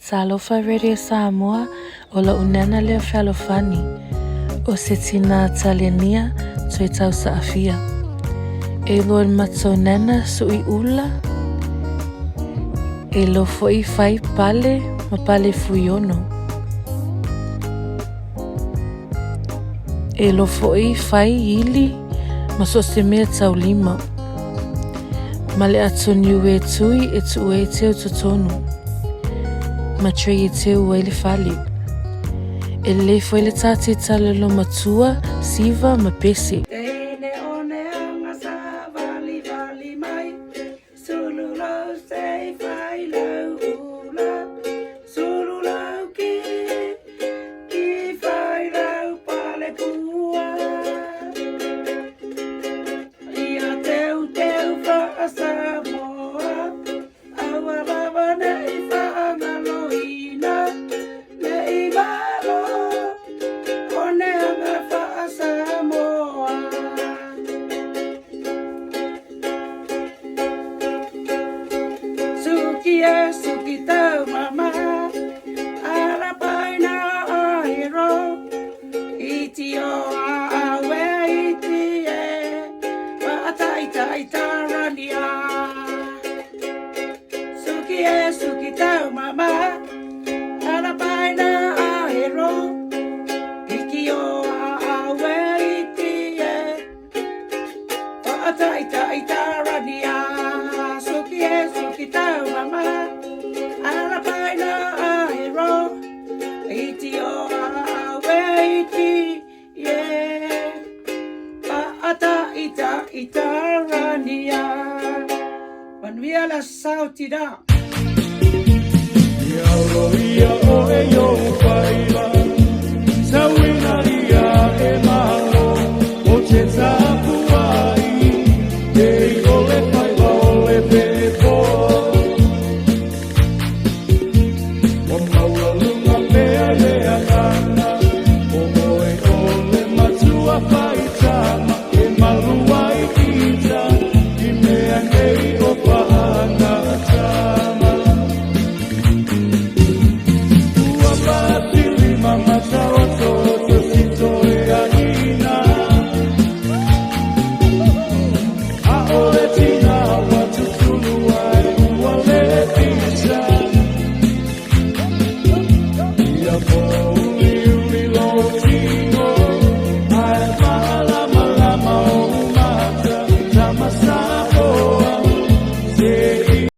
Talofa Radio Samoa, o lou nana lea fealofani, o se tinā Taliania toe tausaafia. E lua matou nana suʻi ula, e lo foi fai pale ma pale fuiono. E lo foi fai ili ma so se mea taulima. Ma le ato niu e tui e tuu ai teu totonu. Ma trei e teu ai le fale. E lelei foi le tate talelo matua, siva ma pese. Teine o ne anga sa vali vali mai Sulu lau sei whai lau ula Sulu lau ki ki whai lau pale pua Ia teu teu whaasamoa Aua lava nei whaangaloina Nei malo o ne anga whaasamoa Suki e suki tau mama Arapaina a hero Iti o a awe iti e Whaataitai tarania Suki e suki tau mama Arapaina a hero Iti o a awe iti e Whaataitai tarania Suki e suki tau mama Arapaina a hero Iti o a awe iti e Whaataitai tarania Manuia la sauti da.